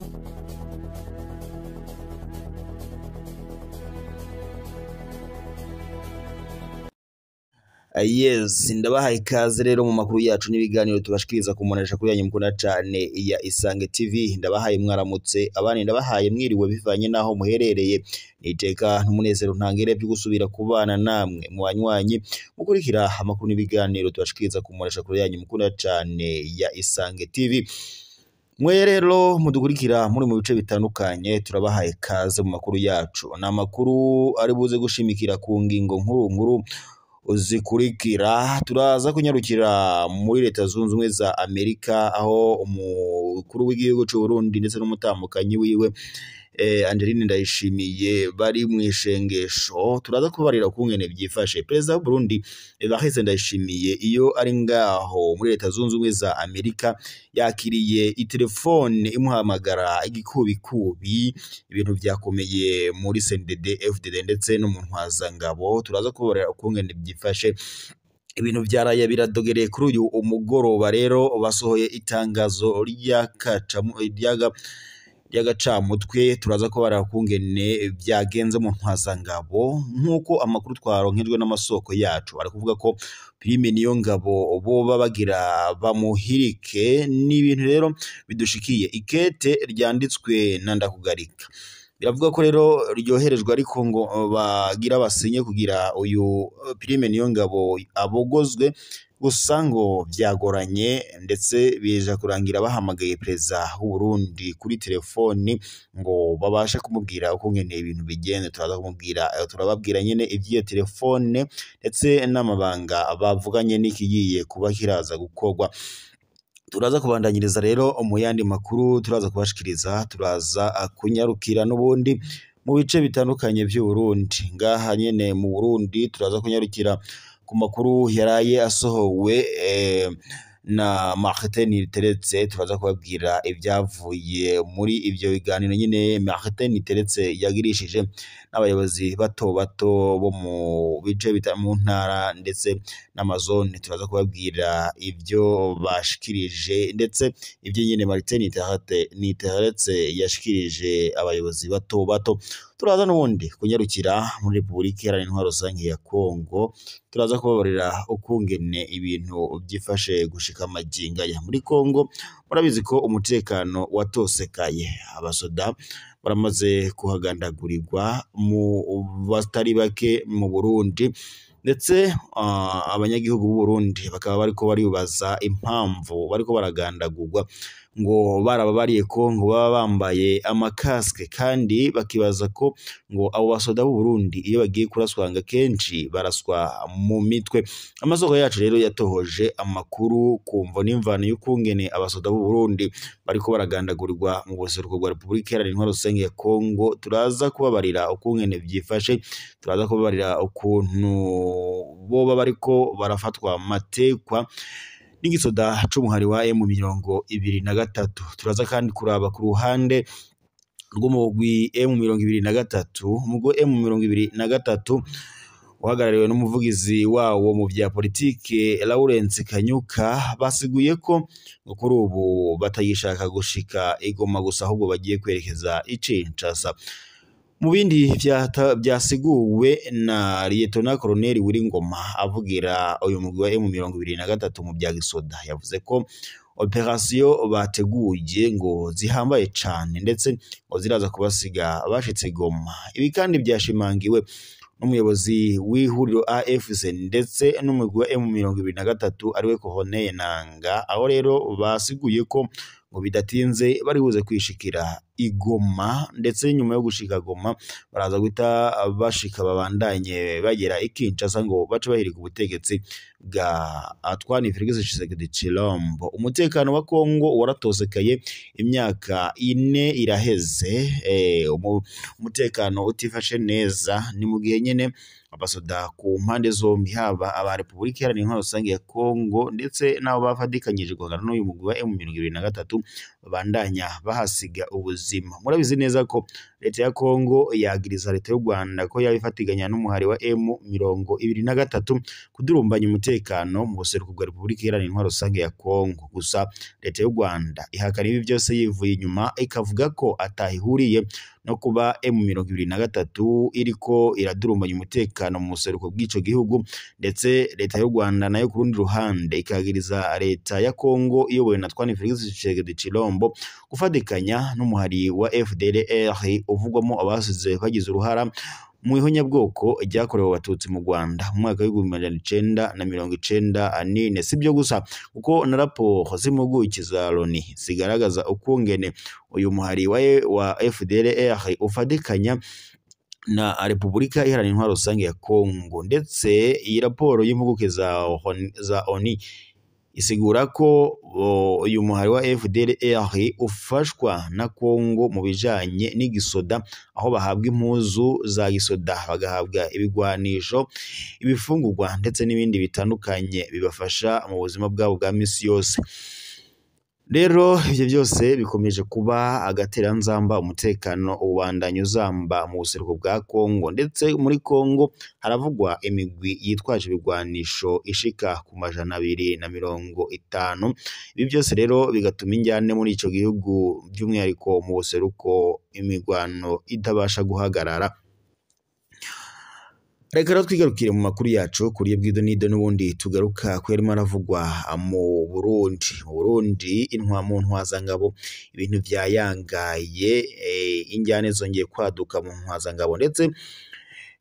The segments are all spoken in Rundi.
Yes, ndabahaye ikaze rero mu makuru yacu n'ibiganiro tubashikiriza ku kuri yanyu mukunda cane ya Isange TV. Ndabahaye mwaramutse, abandi ndabahaye mwiriwe bivanye naho muherereye. Niteka n'umunezero ntangere byo gusubira kubana namwe mu banywanyi mukurikira amakuru n'ibiganiro tubashikiriza ku kuri yanyu mukunda cane ya Isange TV. Mwe rero mudukurikira muri mu bice bitandukanye, turabahaye ikaze mu makuru yacu. Ni amakuru ari buze gushimikira ku ngingo nkuru nkuru zikurikira. Turaza kunyarukira muri Leta Zunze Ubumwe za Amerika, aho umukuru w'igihugu c'u Burundi ndetse n'umutambukanyi wiwe Angeline Ndayishimiye bari mu ishengesho. Turaza kubarira ukungene vyifashe. Perezida w'u Burundi Evariste Ndayishimiye iyo ari ngaho muri Leta Zunze Ubumwe za Amerika yakiriye itelefone imuhamagara igikubikubi. Ibintu vyakomeye muri CNDD FDD ndetse no mu ntwazangabo. Turaza kubarira ukungene vyifashe. Ibintu vyaraye biradogereye kuri uyu umugoroba. Rero basohoye itangazo ry'agacamutwe. Turaza ko barakungene byagenze mu ntwazangabo, nk'uko amakuru twaronkejwe n'amasoko yacu ari kuvuga ko Prime Niyongabo boba bagira bamuhirike. Ni ibintu rero bidushikiye. Ikete ryanditswe na Ndakugarika biravuga ko rero ryoherejwe, ariko ngo bagira basinye kugira uyu Prime Niyongabo abogozwe, gusa ngo vyagoranye ndetse bija kurangira bahamagaye perezida w'u Burundi kuri telefoni ngo babashe kumubwira uko ngene ibintu bigende. Turaza kumubwira, turababwira nyene ivy'iyo telefone ndetse n'amabanga bavuganye n'ikigiye kuba kiraza gukorwa. Turaza kubandanyiriza rero mu yandi makuru turaza kubashikiriza. Turaza kunyarukira n'ubundi mu bice bitandukanye vy'u Burundi. Ngaha nyene mu Burundi turaza kunyarukira ku makuru yaraye asohowe na Martin Niteretse. Turaza kubabwira ibyavuye muri ivyo biganiro nyine Martin Niteretse yagirishije n'abayobozi bato bato bo mu bice mu ntara ndetse n'amazone. Turaza kubabwira ibyo bashikirije ndetse ibyo nyine Martin Niteretse yashikirije abayobozi bato bato. Turaza n'ubundi kunyarukira muri Repubulika Iharanira Intwaro Rusange ya Kongo. Turaza kubabarira ukungene ibintu byifashe gushika magingo aya muri Kongo. Murabizi ko umutekano watosekaye, abasoda baramaze kuhagandagurirwa mu batari bake mu Burundi, ndetse abanyagihugu b'u Burundi bakaba bariko baribaza impamvu bariko baragandagurwa, ngo barababariye ko ngo baba bambaye amakaske, kandi bakibaza ko ngo abo basoda b'u Burundi iyo bagiye kuraswanga kenshi baraswa mu mitwe. Amasoko yacu rero yatohoje amakuru kumvo n'imvano y'ukungene abasoda b'u Burundi bariko baragandagurirwa mu buseruko bwa Repubulika Iharanira Intwaro Rusange ya Kongo. Turaza kubabarira ukungene vyifashe, turaza kubabarira ukuntu boba bariko barafatwa matekwa n'igisoda c'umuhari wa M23. Turaza kandi kuraba ku ruhande rw'umugwi M23. Umugwi M23 uhagarariwe n'umuvugizi wawo mu vya politike Lawrence Kanyuka, basiguye ko kuri ubu batagishaka gushika igoma gusa, ahubwo bagiye kwerekeza i Kinshasa. Mu bindi byasiguwe na Lieutenant Colonel Wiringoma avugira uyu mugwi wa M23 mu bya gisoda, yavuze ko operation bateguye ngo zihambaye cane ndetse ngo ziraza kubasiga bashitse Goma. Ibi kandi byashimangiwe n'umuyobozi w'ihuriro AFC ndetse n'umugwi wa M23 ariwe Corneille Nanga, aho rero basiguye ko ngo bidatinze bari buze kwishikira igoma, ndetse nyuma yo gushika Goma baraza guhita bashika babandanye bagera i Kinshasa ngo bace bahirika ubutegetsi bwa Antoine Felix Tshisekedi Tshilombo. Umutekano wa Kongo waratosekaye imyaka 4 iraheze, umutekano utifashe neza. Ni mu gihe nyene abasoda ku mpande zombi, haba aba Repubulika Iharanira Intwaro Rusange ya Kongo ndetse n'abo bafadikanyije guhangana n'uyu mugwi wa M23, babandanya bahasiga ubuzima. Murabizi neza ko leta ya Kongo yagiriza leta y'u Rwanda ko yabifatiganya n'umuhari wa M23 kudurumbanya umutekano mu buseruko bwa Repubulika Iharanira Intwaro Rusange ya Kongo. Gusa leta y'u Rwanda ihakana ibi byose yivuye inyuma, ikavuga ko atahihuriye no kuba M23 iriko iradurumbanya umutekano mu buseruko bw'ico gihugu. Ndetse leta y'u Rwanda nayo ku rundi ruhande ikagiriza leta ya Kongo iyobowe na Antoine Felix Tshisekedi Tshilombo gufatikanya n'umuhari wa FDLR uvugwamo abasize bagize uruhara mu ihonyabwoko ryakorewe abatutsi mu Rwanda mu mwaka w'1994. Sibyo gusa, kuko na raporo z'impuguke za Loni zigaragaza ukungene uyu muhari wa FDLR ufatikanya na Repubulika Iharanira Intwaro Rusange ya Kongo. Ndetse iyi raporo y'impuguke za ONU isigura ko uyu muhari wa FDLR ufashwa na Kongo mu bijanye n'igisoda, aho bahabwa impuzu za gisoda, bagahabwa ibigwanisho, ibifungurwa ndetse n'ibindi bitandukanye bibafasha mu buzima bwabo bwa misi yose. Rero ivyo byose bikomeje kuba agateranzamba, umutekano ubandanya uzamba mu buseruko bwa Kongo. Ndetse muri Kongo haravugwa imigwi yitwaje ibigwanisho ishika ku 250. Ibi byose rero bigatuma injyane muri ico gihugu, by'umwihariko mu buseruko, imigwano itabasha guhagarara. Reka rero twigarukire mu makuru yacu kuri bwido nido n'ubundi tugaruka ko yarimo aravugwa mu Burundi. Mu Burundi mu ntwazangabo ibintu vyayangaye, injyane zongeye kwaduka mu ntwazangabo, ndetse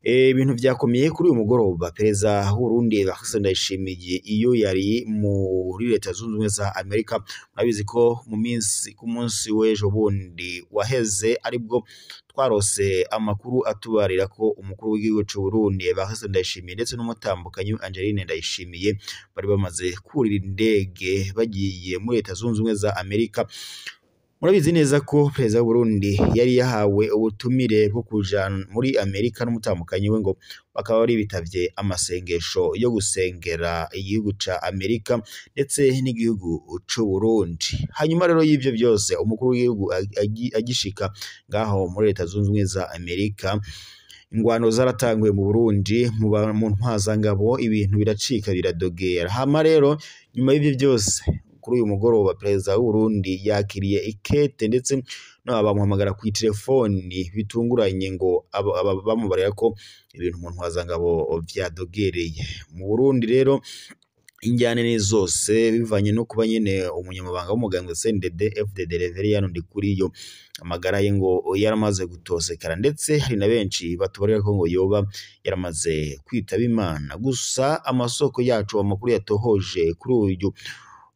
ibintu vyakomeye kuri uyu mugoroba. Perezida w'Uburundi Evariste Ndayishimiye iyo yari muri Leta Zunze Ubumwe za Amerika, murabizi ko mu minsi ku munsi w'ejo bundi waheze aribwo twarose amakuru atubarira ko umukuru w'igihugu c'u Burundi Evariste Ndayishimiye ndetse n'umutambukanyi Angeline Ndayishimiye bari bamaze kurira indege bagiye muri Leta Zunze Ubumwe za Amerika. Murabizi neza ko perezida w'Uburundi yari yahawe ubutumire bwo kuja muri Amerika n'umutambukanyi we, ngo bakaba bari bitavye amasengesho yo gusengera igihugu ca Amerika ndetse n'igihugu c'u Burundi. Hanyuma rero y'ivyo byose, umukuru w'igihugu agishika ngaho muri Leta Zunze Ubumwe za Amerika, ingwano zaratanguye mu Burundi mu ntwazangabo, ibintu biracika biradogera. Hama rero nyuma y'ivyo byose, kuri uyu mugoroba perezida w'Uburundi yakiriye ikete ndetse no bamuhamagara ku telefoni bitunguranye, ngo bamubarira ko ibintu mu ntwazangabo vyadogereye mu Burundi. Rero injyane ni zose bivanye no kuba nyene umunyamabanga w'umugambwe CNDD FDD Reverien Ndikuriyo amagara ye ngo yaramaze gutosekara, ndetse hari na benshi batubarira ko ngo yoba yaramaze kwitaba Imana. Gusa amasoko yacu amakuru yatohoje kuri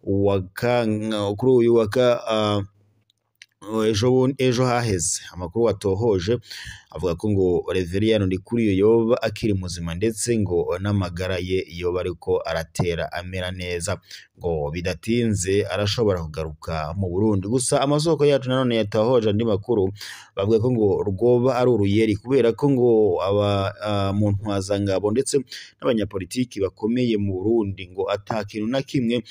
uyu waka ejo haheze, amakuru watohoje avuga ko ngo Reverien Ndikuriyo yoba akiri muzima, ndetse ngo n'amagara ye yoba ariko aratera amera neza, ngo bidatinze arashobora kugaruka mu Burundi. Gusa amasoko yacu nanone yatohoje andi makuru bavuga ko ngo rwoba ari uruyeri, kubera ko ngo aba mu ntwazangabo ndetse n'abanyapolitiki bakomeye mu Burundi ngo atakintu na kimwe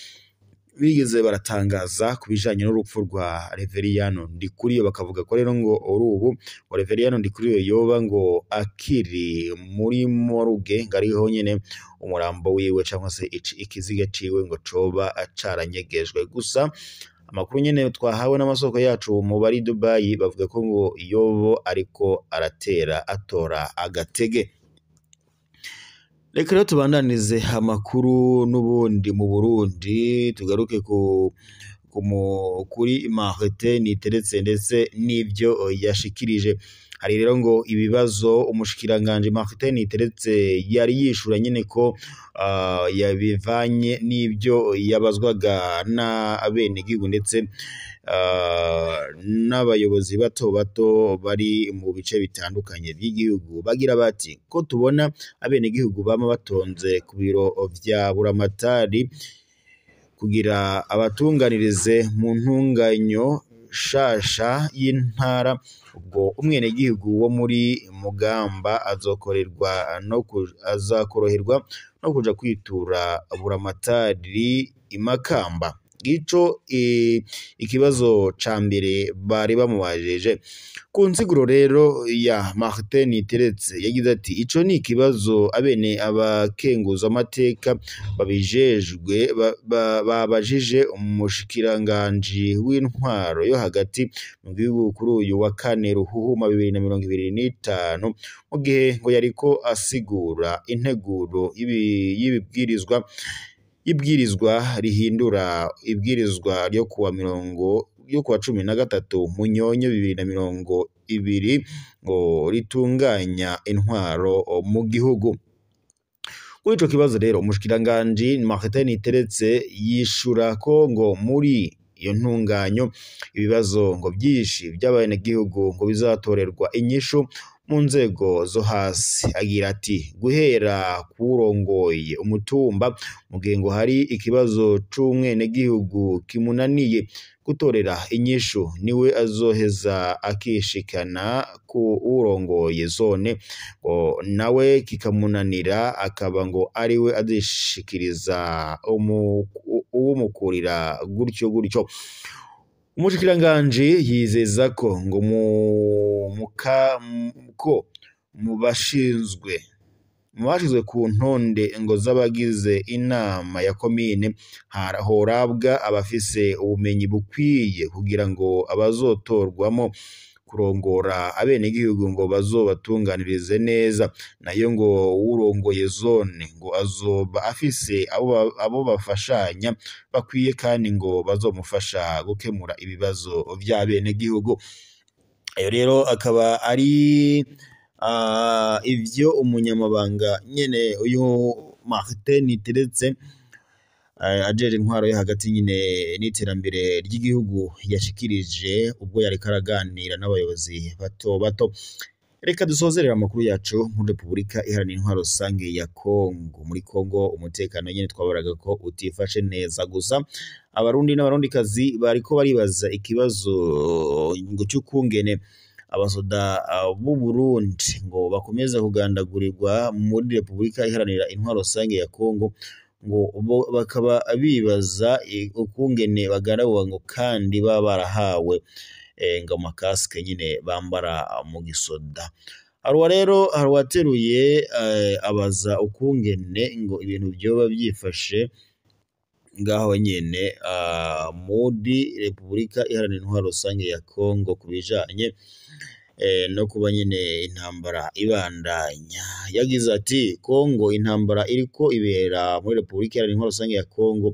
bigeze baratangaza ku bijanye n'urupfu rwa Reverien Ndikuriyo. Bakavuga ko rero ngo urubu ngo Reverien Ndikuriyo yoba ngo akiri muri moruge, ngo ariho nyene umurambo wiwe cyangwa se ikiziga ciwe ngo coba caranyegejwe. Gusa amakuru nyene twahawe n'amasoko yacu mu bari Dubai bavuga ko ngo yobo ariko aratera atora agatege. Reka rero tubandanirize amakuru n'ubundi mu Burundi, tugaruke kuri Martin Niteretse ndetse n'ibyo yashikirije. Hari rero ngo ibibazo umushikiranganje Martin Niteretse yari yishura nyene ko yabivanye n'ibyo yabazwaga na abenegihugu ndetse n'abayobozi bato bato bari mu bice bitandukanye by'igihugu, bagira bati ko tubona abenegihugu bama batonze ku biro vya Buramatari kugira abatunganirize mu ntunganyo shasha y'intara, ubwo umwenegihugu wo muri Mugamba azakoroherwa no kuja kwitura Buramatari i Makamba. Ico ikibazo ca mbere bari bamubajije. Ku nsiguro rero ya Martin Niteretse yagize ati ico ni ikibazo abene abakenguza amateka babijejwe babajije umushikiranganji w'intwaro yo hagati mu gihugu kuri uyu wa kane Ruhuhuma 2025, mu gihe ngo yariko asigura integuro y'ibibwirizwa ibwirizwa rihindura ibwirizwa ryo kuwa mirongo yo kuwa 13 Munyonyo 2020 ngo ritunganya intwaro mu gihugu. Kuri ico kibazo rero umushikiranganji Martin Niteretse yishura ko ngo muri iyo ntunganyo ibibazo ngo byinshi by'abenegihugu ngo bizatorerwa inyishu mu nzego zo hasi. Agira ati guhera kurongoye umutumba mu gihe ngo hari ikibazo c'umwenegihugu kimunaniye gutorera inyishu niwe azoheza akishikana ku urongoye zone, ngo nawe kikamunanira akaba ngo ariwe azishikiriza uwumukurira gutyo gutyo. Umushikiranganji yizeza ko ngo mu bashinzwe ku ntonde ngo z'abagize inama ya komine horabwa abafise ubumenyi bukwiye kugira ngo abazotorwamo kurongora abenegihugu ngo bazobatunganirize neza. Nayo ngo urongoye zone ngo azoba afise abo bafashanya bakwiye kandi ngo bazomufasha gukemura ibibazo vy'abenegihugu. Ayo rero akaba ari ivyo umunyamabanga nyene uyu Martin Niteretse ajeje intwaro yo hagati nyine n'iterambere ry'igihugu yashikirije ubwo yariko araganira n'abayobozi bato bato. Reka dusozerera amakuru yacu muri Repubulika Iharanira Intwaro Rusange ya Kongo. Muri Kongo umutekano nyene twabaraga ko utifashe neza, gusa abarundi n'abarundikazi bariko baribaza ikibazo ngo cy'ukungene abasoda b'u Burundi ngo bakomeza kugandagurirwa muri Repubulika Iharanira Intwaro Rusange ya Kongo, ngo bakaba bibaza ukungene bagaragwa ngo kandi baba barahawe ngo amakaske nyine bambara mu gisoda. Haruwa rero haruwateruye abaza ukungene ngo ibintu byoba byifashe ngaho nyene muri Repubulika Iharanira Intwaro Rusange ya Kongo kubijanye no kuba nyene intambara ibandanya. Yagize ati Kongo intambara iriko ibera muri Repubulika Iharanira Intwaro Rusange ya Kongo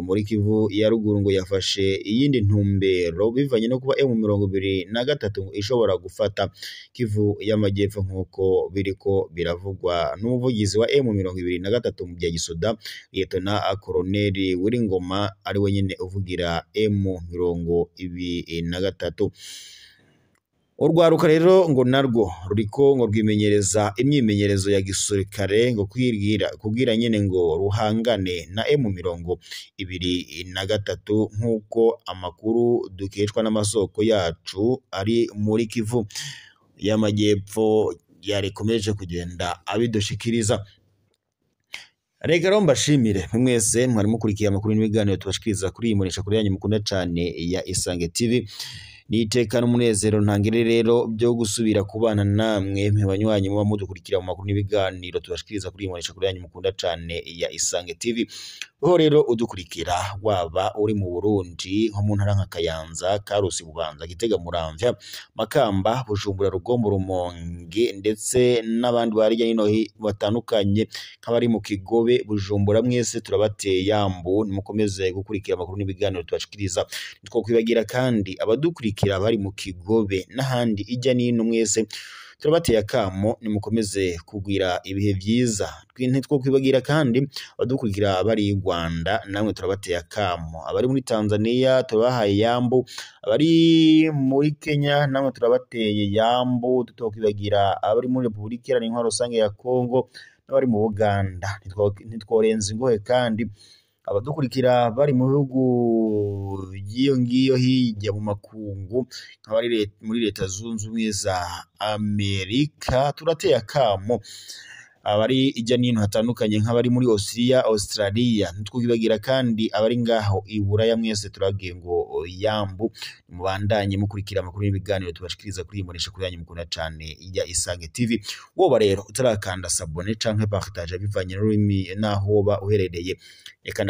muri Kivu ya ruguru ngo yafashe iyindi ntumbero bivanye no kuba M23 ngo ishobora gufata Kivu y'amajyepfo nk'uko biriko biravugwa n'umuvugizi wa M23 mu bya gisoda Lieutenant Colonel Wiringoma ari we nyene uvugira M23. Urwaruka rero ngo narwo ruriko ngo rwimenyereza imyimenyerezo ya gisirikare ngo kugira nyene ngo ruhangane na M23 nk'uko amakuru dukeshwa n'amasoko yacu ari muri Kivu y'amajyepfo yarikomeje kugenda abidushikiriza. Reka rero mbashimire mwese mwari mukurikiye amakuru n'ibiganiro tubashikiriza kuri iyi mbonesha kure yanyu mukunda cane ya Isange TV. Niteka n'umunezero ntangire rero byo gusubira kubana namwe banywanyi muba mudukurikira mu makuru n'ibiganiro tubashikiriza kuri iyi mbonesha kure yanyu mukunda cane ya Isange TV. Ho rero udukurikira waba uri mu Burundi nko mu ntara nka Kayanza, Karusi, Bubanza, Gitega, Muramvya, Makamba, Bujumbura, Rugombo, Rumonge ndetse n'abandi bari hirya no hino batandukanye nk'abari mu Kigobe, Bujumbura, mwese turabateye yambu nimukomeze gukurikira amakuru n'ibiganiro tubashikiriza. Ntitwokwibagira kandi abadukurikira bari mu Kigobe n'ahandi ijya n'ino mwese turabateye akamo nimukomeze kugira ibihe vyiza. Ntitwokwibagira kandi abadukurikira bari i Rwanda namwe turabateye akamo, abari muri Tanzania turabahaye yambu, abari muri Kenya namwe turabateye yambu. Tutokwibagira abari muri Repubulika Iharanira Intwaro Rusange ya Kongo n'abari mu Buganda. Ntitworenza ingohe kandi abadukurikira bari mu bihugu by'iyo ngiyo hirya mu makungu nk'abari muri Leta Zunze Ubumwe za Amerika turateye akamo. abari ijya n'ino hatandukanye nk'abari muri Australia, Australia, ntitwibagira kandi abari ngaho i Buraya, mwese turababwiye ngo yambu, mubandanye mukurikira amakuru n'ibiganiro tubashikiriza kuri iyi mbonesha kuri yanyu mukunda cane ya Isange TV. Woba rero utarakanda s'abonner canke partage bivanye n'ururimi naho woba uherereye, reka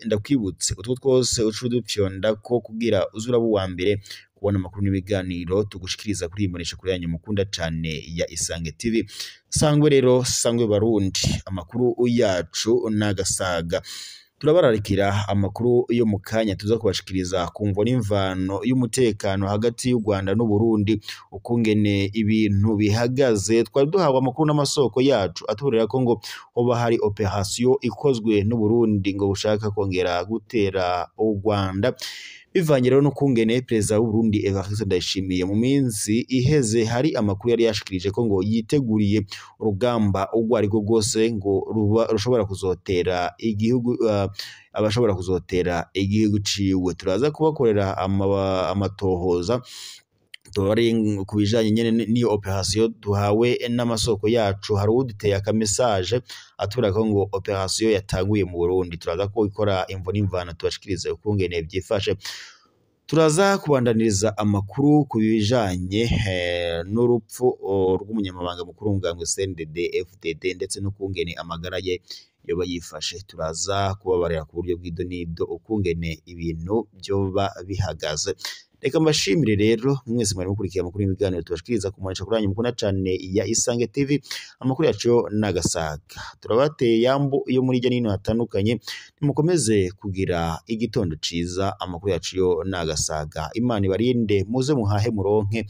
ndakwibutse utwo twose uca udupyonda ko kugira uze uraba uwa mbere kubona amakuru n'ibiganiro tugushikiriza kuri iyi mbonesha kuri yanyu mukunda cane ya Isange TV. Sangwe rero, sangwe Barundi, amakuru yacu n'agasaga. Turabararikira amakuru yo mu kanya tuza kubashikiriza ku mvo n'imvano y'umutekano hagati y'u Rwanda n'u Burundi, ukungene ibintu bihagaze. Twari duhawe amakuru n'amasoko yacu atuburira ko ngo hoba hari operation ikozwe n'u Burundi ngo bushaka kongera gutera u Rwanda, bivanye rero n'ukungene perezida w'u Burundi Evariste Ndayishimiye mu minsi iheze hari amakuru yari yashikirije ko ngo yiteguriye urugamba urwo ari rwo rwose ngo rushobora kuzotera igihugu, abashobora kuzotera igihugu ciwe. Turaza kubakorera amatohoza tubari ku bijanye nyene n'iyo operation duhawe n'amasoko yacu. Hari uwuduteye aka message atubwira ko ngo operation yatanguye mu Burundi. Turaza ko ikora imvo n'imvano tubashikirize ukungene vyifashe. Turaza kubandaniriza amakuru ku bijanye n'urupfu rw'umunyamabanga mukuru w'umugambwe CNDD FDD ndetse n'ukungene amagara ye yoba yifashe. Turaza kubabarira ku buryo bw'idonido ukungene ibintu vyoba bihagaze. Reka mbashimire rero mwese mwari mukurikiye amakuru y'ibiganiro tubashikiriza ku mbonesha kuri yanyu mukunda cane ya Isange TV. Amakuru yacu n'agasaga. Turabateye yambu yo muri hirya n'ino hatandukanye, nimukomeze kugira igitondo ciza. Amakuru yacu yo n'agasaga. Imana ibarinde, muze muhahe muronke,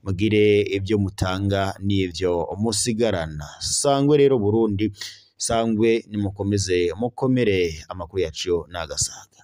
mugire ibyo mutanga n'ivyo musigarana. Sangwe rero Burundi, sangwe, nimukomeze mukomere. Amakuru yacu yo n'agasaga.